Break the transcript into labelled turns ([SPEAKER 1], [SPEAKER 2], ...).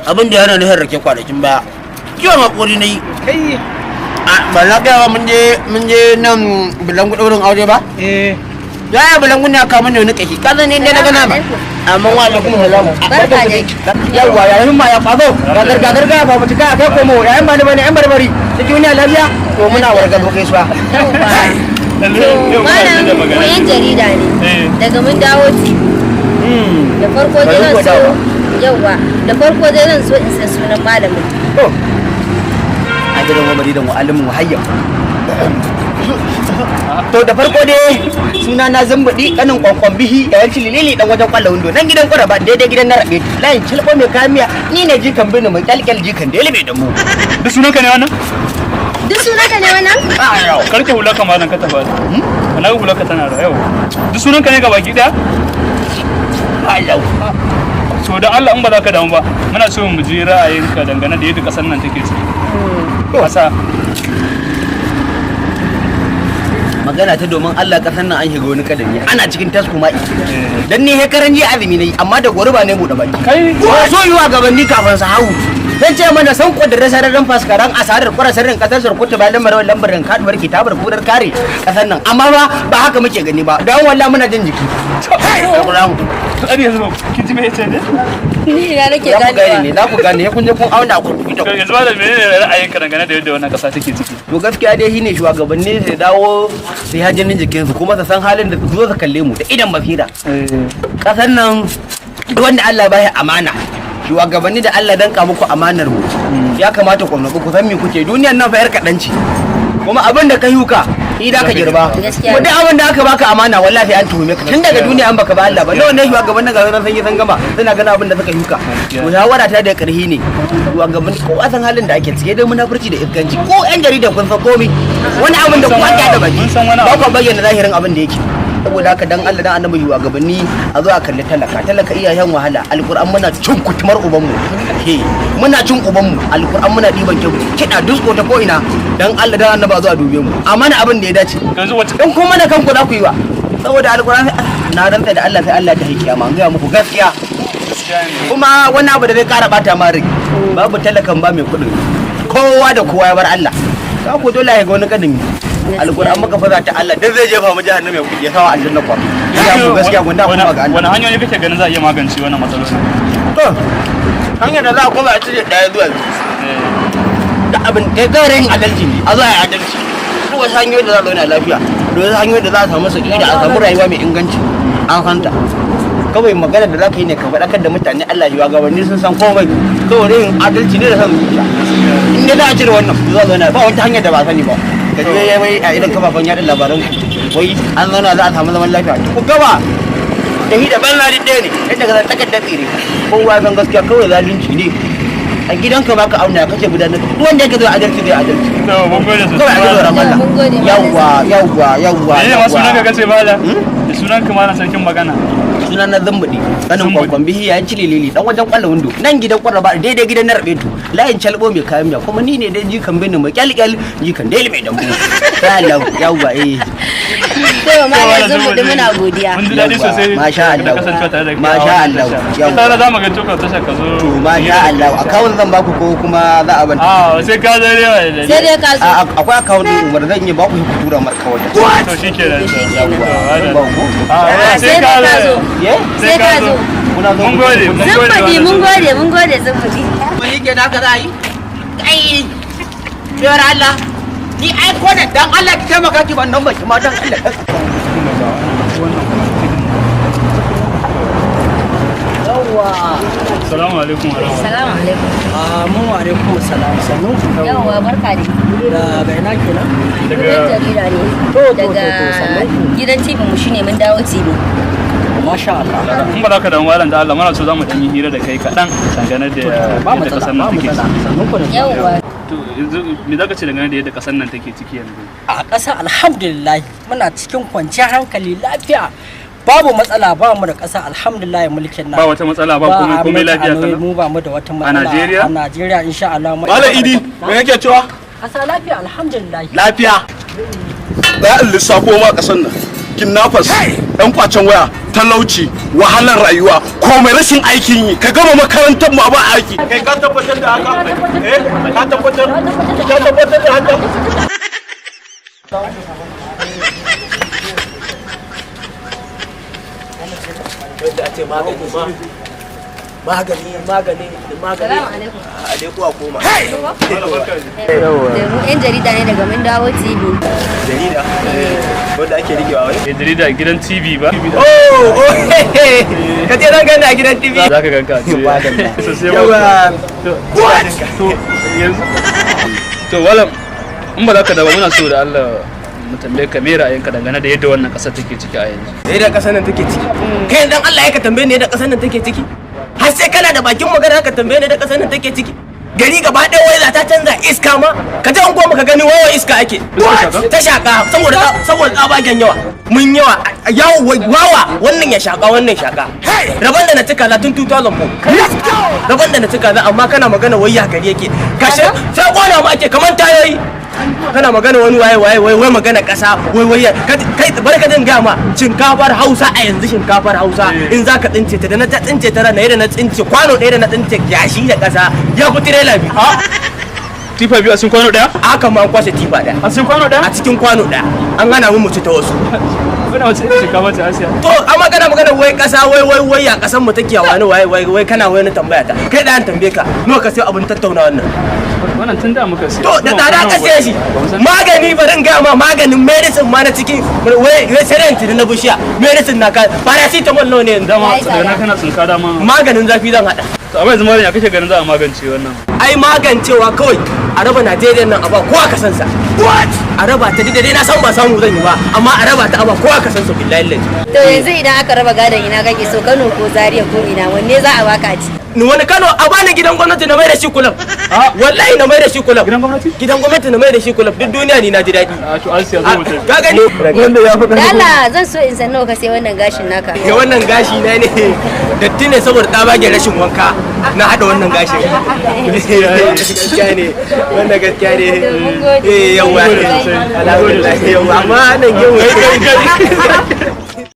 [SPEAKER 1] Abin da yana nufin rake kwanakin baya. Kiwon hakuri na yi.
[SPEAKER 2] Kai.
[SPEAKER 1] Ba na gaya mun je nan bulangu ɗaurin aure ba?
[SPEAKER 2] Eh.
[SPEAKER 1] Ya ya bulangu ne aka mana wani kashi. Ka zan ne na gana ba. Amma wa alaikum salam.
[SPEAKER 3] Barka dai.
[SPEAKER 1] Yawwa, yayin ma ya kwazo. Ga garga garga ba mu cika kai komo yayin ba ne bane yan barbari. Cikin wani lafiya to muna wargazo gaisuwa.
[SPEAKER 3] To malam, mu yan jarida ne. Daga mun dawo TV. Da farko dai zan so yauwa, da farko dai zan so in san sunan malamin.
[SPEAKER 1] To. Ajiran wa maridan wa alimin wa hayyan. To da farko dai suna na Zambaɗi, kanin Kwankwan Bihi, yawanci Lilili, dan wajen Kwallo Windo, nan gidan Kwaraba, daidai gidan na Rabe, layin Cilbo mai kayan miya. Ni ne jikan Bini mai kyalkyal, jikan Dele mai damu.
[SPEAKER 4] Duk sunanka ne wannan?
[SPEAKER 3] Duk sunanka ne wannan?
[SPEAKER 4] Karke hula ka malam, ka tafi. Na ga hularka tana da yau. Duk sunanka ne gabaki daya?
[SPEAKER 1] Allah.
[SPEAKER 4] So da Allah, in ba za ka damu ba, muna so mu ji ra'ayinka dangane da yadda kasar nan take ciki. Kasa.
[SPEAKER 1] Magana ta domin Allah, kasan nan an shiga wani kadami, ana cikin tasku ma'i. Dan ni hekaran jiya azumi nayi, amma da goruba ne buɗe baki.
[SPEAKER 4] Kai.
[SPEAKER 1] So yi wa gabanni kafin su hau. Zan ce mana san kudurin sararin faskaran asarar kwara sirrin kasar surkuta bayan lamarin lambarin kaduwar kitabar kudar kare kasar nan, amma ba ba haka muke gani ba, don wallahi muna jin jiki.
[SPEAKER 4] Har yanzu ba kin ji me yace ne?
[SPEAKER 3] Ni ina nake
[SPEAKER 1] Za ku gane ne.
[SPEAKER 3] ganewa.
[SPEAKER 1] Za ku gane kun je kun auna ku.
[SPEAKER 4] To yanzu malam, menene ra'ayinka dangane da yadda wannan kasa take ciki?
[SPEAKER 1] To gaskiya dai shine shugabanni su dawo su yi hajjinin jikinsu, kuma su san halin da su zo su kalle mu da idan basira. Kasar nan, duk wanda Allah ba shi amana, shugabanni da Allah danka muku amanar mu, ya kamata ku nutsu, ku san me kuke. Duniyar nan fa yar kaɗan ce, kuma abin da ka yuka shi da ka girba.
[SPEAKER 3] Gaskiya.
[SPEAKER 1] Kuma duk abin da aka baka amana, wallahi an tuhume ka tun daga duniya an baka ba Allah ba. Nawa ne shugabannin ga sun yi san gama suna ganin abin da suka yuka? To shawara ta da karhi ne, shugabanni ko san halin da ake cike dai, munafurci da iskanci, ko yan jarida kun san komai, wani abin da ku ake da baki
[SPEAKER 4] Mun san wani
[SPEAKER 1] ba
[SPEAKER 4] abu.
[SPEAKER 1] ku bayyana zahirin abin da yake. Saboda haka, dan Allah dan Annabi, shugabanni a zo a kalli talaka. Talaka iyayen wahala. Alquran muna cin kutumar ubanmu, he muna cin ubanmu. Alquran muna diban kyau kiɗa dusko ta ko ina. Dan Allah dan Annabi, a zo a dube mu, amma na abin da ya dace.
[SPEAKER 4] Yanzu wace
[SPEAKER 1] In kuma da kanku za ku yi wa, saboda alquran na rantsa da Allah, sai Allah ta kiyama an gaya muku gaskiya.
[SPEAKER 4] Gaskiya ne.
[SPEAKER 1] Kuma wani abu da zai kara bata ma rai, babu talakan ba mai kuɗin, kowa da kowa ya bar Allah. Za ku dole ya ga wani kadimi. Alquran muka faza ta Allah dan zai jefa mu jahannama, ya kuke sawa aljanna kwa. Ina mu gaskiya gunda kuma ga Allah.
[SPEAKER 4] Wani hanyoyi kake ganin za a iya magance wannan matsalolin?
[SPEAKER 1] To, hanyar da za a koma a cire ɗaya zuwa biyu da abin kai garin adalci ne, a zo a yi adalci. Duk wasu hanyoyi da za a zauna lafiya, da wasu hanyoyi da za a samu sauƙi da a samu rayuwa mai inganci, an santa. Kawai magana da za ka yi ne ka faɗakar da mutane Allah ya gabanni sun san komai, saboda yin adalci ne da son zuciya. In dai za a cire wannan, za a zauna, ba wata hanyar da ba a sani ba. Ka je wai a irin kafafen yaɗa labaran ku, wai an zauna za a samu zaman lafiya. Ku gaba da hi da banza duk ɗaya ne, yadda ka san takardar tsire. Kowa ya san gaskiya, kawai zalunci ne. A gidanka ba ka auna kace gudanar, duk wanda yake zo adalci zai adalci.
[SPEAKER 4] To mun gode sosai.
[SPEAKER 1] Kawai a ji tsoron Allah.
[SPEAKER 3] Mun gode, malam.
[SPEAKER 1] Yawwa, yawwa, yawwa.
[SPEAKER 4] Menene ma sunanka
[SPEAKER 1] Yawwa.
[SPEAKER 4] kace bala? Da sunanka malam sarkin magana?
[SPEAKER 1] Sunan na Zambaɗi, kanin
[SPEAKER 4] Zambaɗi.
[SPEAKER 1] Kwankwan Bihi, yayin Cililili, dan wajen Kwallo Windo, nan gidan Kwaraba, daidai gidan na Rabetu, layin Calbo mai kayan miya. Kuma ni ne dai jikan Bini mai kyalkyal, jikan Dele mai dambu. Sai Allah. Yawwa, eh.
[SPEAKER 3] To malam Zumbuɗi, muna godiya.
[SPEAKER 4] Mun ji daɗi
[SPEAKER 1] Yawwa,
[SPEAKER 4] sosai
[SPEAKER 1] masha
[SPEAKER 4] da
[SPEAKER 1] Allah.
[SPEAKER 4] kasancewa tare da kai a
[SPEAKER 1] Masha
[SPEAKER 4] wannan
[SPEAKER 1] Allah.
[SPEAKER 4] tasha.
[SPEAKER 1] Yawwa.
[SPEAKER 4] Wata rana za mu ga ka tasha ka zo.
[SPEAKER 1] To masha Allah, account zan baku ko kuma za a ban?
[SPEAKER 4] A sai ka zo ne.
[SPEAKER 3] Sai dai ka zo.
[SPEAKER 1] A akwai account din Umar, zan iya baku ku tura mar kawai.
[SPEAKER 4] To shikenan.
[SPEAKER 3] To shikenan.
[SPEAKER 1] Zan ba ku.
[SPEAKER 3] A
[SPEAKER 4] sai ka zo.
[SPEAKER 1] Ye?
[SPEAKER 3] Sai ka zo.
[SPEAKER 1] Kuna zo.
[SPEAKER 4] Mun gode, mun gode.
[SPEAKER 3] Zumbuɗi, mun gode, mun gode Zumbuɗi.
[SPEAKER 1] Kuma shi kenan haka za a yi? Ai biyar Allah, ni ai ko da dan Allah ki taimaka ki ban nan baki ma, dan Allah. Yawwa.
[SPEAKER 4] Assalamu alaikum wa rahmatullahi.
[SPEAKER 3] Salamu alaikum.
[SPEAKER 2] Amin wa alaikum salam, sannu.
[SPEAKER 3] Yawwa, barka dai.
[SPEAKER 2] Daga ina kenan?
[SPEAKER 3] Gidan
[SPEAKER 4] Daga
[SPEAKER 3] jarida ne.
[SPEAKER 2] To, to,
[SPEAKER 3] Daga
[SPEAKER 2] to, sannan ku.
[SPEAKER 3] gidan TV mu shine mun dawo TV.
[SPEAKER 2] Masha Allah.
[SPEAKER 4] In ba za ka damu malam, da Allah muna so za mu dan yi hira da kai kaɗan dangane da
[SPEAKER 2] Ba
[SPEAKER 4] yadda
[SPEAKER 2] matsala,
[SPEAKER 4] ƙasar
[SPEAKER 2] ba
[SPEAKER 4] nan take
[SPEAKER 2] matsala.
[SPEAKER 4] ciki.
[SPEAKER 2] Sannun ku da zuwa.
[SPEAKER 3] Yawwa.
[SPEAKER 4] To yanzu me za ka ce dangane da yadda ƙasar nan take ciki yanzu?
[SPEAKER 2] A ƙasa alhamdulillah, muna cikin kwanciyar hankali, lafiya. Babu matsala, ba mu da ƙasa, alhamdulillah, mulkin nan.
[SPEAKER 4] Ba wata matsala, ba komai, komai lafiya
[SPEAKER 2] kalau.
[SPEAKER 4] kalau.
[SPEAKER 2] Mu ba mu da wata matsala.
[SPEAKER 4] Najeriya?
[SPEAKER 2] A Najeriya insha Allah.
[SPEAKER 5] Malam Idi, me kake cewa?
[SPEAKER 2] Ƙasa lafiya, alhamdulillah.
[SPEAKER 5] Lafiya. Za in lissafo ma kasan nan. Kidnappers, yan kwacen waya, talauci, wahalar rayuwa, komai, rashin aikin yi. Ka gama makarantar mu ba aiki. Kai, ka tabbatar da haka? Eh, ka tabbatar? Ka tabbatar da haka?
[SPEAKER 1] Wanda a ce magani ma, magani, magani, magani.
[SPEAKER 3] Salamu alaikum.
[SPEAKER 1] Alaikum a koma.
[SPEAKER 3] Da mu 'yan jarida ne daga Mun Dawo TV.
[SPEAKER 1] Jarida wanda ake rikewa wai?
[SPEAKER 4] Eh, jarida, gidan TV ba.
[SPEAKER 1] Oh, ka ce zan gani a gidan TV?
[SPEAKER 4] Za ka ganka a ce. Sosai ma.
[SPEAKER 1] Yawa.
[SPEAKER 4] To yanzu, to wala in ba za ka dawo, muna so da Allah mu tambaye ka me ra'ayinka dangane da yadda wannan ƙasar take ciki a yanzu.
[SPEAKER 1] Yadda kasar nan take ciki? Kai, dan Allah ya ka tambaye ni yadda kasar nan take ciki? Har sai kana da bakin magana ka tambaye ni yadda kasar nan take ciki? Gari gaba ɗaya wai ta canza, iska ma ka je unguwa ka gani, wawa iska ake ta shaka saboda tsabagen yawa, mun yawa yawo wawa, wannan ya shaka, wannan shaka. Rabon da na ci kaza tun 2004, rabon da na ci kaza. Amma kana magana wai ya gari yake, kashe sai kona mu ake kamar tayoyi. Kana magana wani waye waye, wai wai magana kasa, wai wai. Kai, bari ka jin gaya ma, shinkafar Hausa a yanzu, shinkafar Hausa in za ka tsince ta, da na ta tsince ta ranar da na tsince kwano ɗaya, da na tsince yashi da kasa ya fi tirela 2.
[SPEAKER 4] Tifa 2 a cikin kwano ɗaya?
[SPEAKER 1] Aka ma an kwashe tifa 1.
[SPEAKER 4] A cikin kwano ɗaya?
[SPEAKER 1] A cikin kwano 1, an hana mu mu ci ta wasu.
[SPEAKER 4] Wannan wace irin shinkafa ce, Asiya?
[SPEAKER 1] To, amma kana magana wai kasa, wai wai wai ya kasan mu take, wani waye wai wai, kana wai na tambaya ta. Kai da an tambaye ka nawa ka sai abin tattauna wannan?
[SPEAKER 4] Wannan tun da muka siya.
[SPEAKER 1] To, da tsada ka siya shi. Magani, bari in gaya ma, maganin medicine ma na cikin wai wai sai na bishiya medicine na ka paracetamol nawa ne yanzu?
[SPEAKER 4] Dama
[SPEAKER 3] Yayi tsada.
[SPEAKER 4] daga nan kana tsinka dama.
[SPEAKER 1] Maganin zafi zan hada.
[SPEAKER 4] To, amma yanzu malam, ya kake ganin za a magance wannan?
[SPEAKER 1] Ai magancewa kawai a raba Najeriya nan, a ba kowa ka san sa. What? A raba ta, dai na san ba samu zan yi ba, amma a raba ta a ba kowa ka san sa, billahi lazi.
[SPEAKER 3] To yanzu idan aka raba gadon, ina kake so, Kano ko Zaria ko ina, wanne za a baka a ciki?
[SPEAKER 1] Ni wani Kano? A bani gidan gwamnati na mai da shi kulab. Wallahi na mai da shi kulab.
[SPEAKER 4] Gidan gwamnati?
[SPEAKER 1] Gidan gwamnati na mai da shi kulab, duk duniya ni na ji daɗi.
[SPEAKER 4] A to, Asiya, zo mu tafi.
[SPEAKER 1] Ka gani? Wanda ya fi
[SPEAKER 3] Da Allah zan so in san nawa ka sai wannan gashin naka.
[SPEAKER 1] Ga wannan gashi na ne, datti ne saboda tsabagen rashin wanka na hada wannan gashin. Gaskiya ne wannan, gaskiya ne.
[SPEAKER 3] Mun gode.
[SPEAKER 1] Eh, yawa, alhamdulillah, yawa, amma nan gemu.